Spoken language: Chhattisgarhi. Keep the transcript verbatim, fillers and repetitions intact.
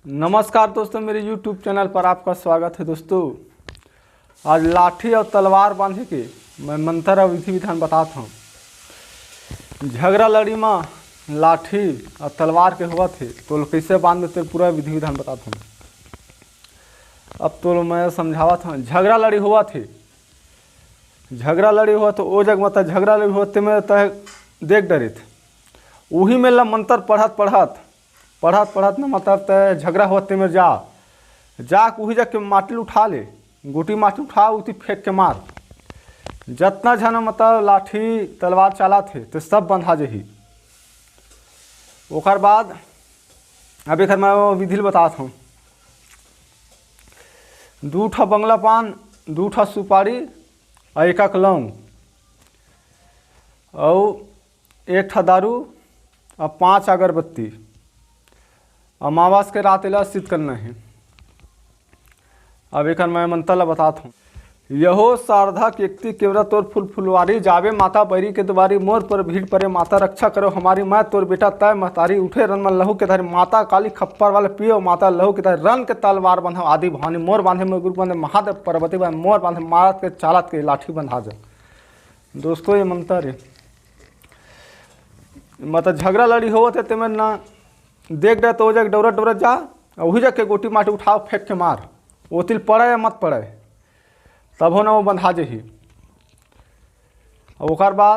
नमस्कार दोस्तों, मेरे YouTube चैनल पर आपका स्वागत है। दोस्तों, आज लाठी और तलवार बांधे के मैं मंत्र और विधि विधान बतात हूँ। झगरा लड़ी मा लाठी और तलवार के होवत हे, तो कैसे बांधते पूरा विधि विधान बतात हूँ। अब तो मैं समझावत हूँ। झगरा लड़ी होवत हे, झगरा लड़ी होवत, ओ जग मतलब झगरा लड़ी होवत, ते में तय देख डरित। उही में ला मंत्र पढ़त पढ़त पढ़त पढ़त न मतलब तय झगरा होवत ते में जा, जा उही जग के माटी उठा ले, गोटी माटी उठा, उती फेंक के मार। जतना झन मतलब लाठी तलवार चालत हे, ते सब बंधा जही। ओकर बाद अब एकर मैं वो विधि ल बतात हूँ। दू ठा बंगला पान, दू ठा सुपारी, और एक एक लौंग, और एक ठा दारू, और पांच अगरबत्ती। अमावस के रात एला सिद्ध करना है। अब एकर मैं मंत्र ला बतात हूँ। यहो शारदा केकती केवरा तोर फूल फुलवारी, जावे माता बैरी के दुवारी, मोर पर भीड़ परे माता रक्षा करो हमारी, मैं तोर बेटा तय महतारी, उठे रन मन लहू के धारी, माता काली खप्पर वाले पियो माता लहू के धारी, रन के तलवार बंधव आदि भवानी, मोर बांधे मोर गुरु बांधे महादेव पार्वती बांधे, मोर बांधे मारत के चालत के लाठी बंधा जा। दोस्तों, ये मंत्र है, मतलब झगरा लड़ी होवत है, तेमे ना देख डे तो ओ जग डौरत डौरत जा, और वही जग के गोटी माटी उठाओ, फेंक के मार, ओतिल पड़े या मत पड़े, तभो ना वो बंधा जही। और ओकर बाद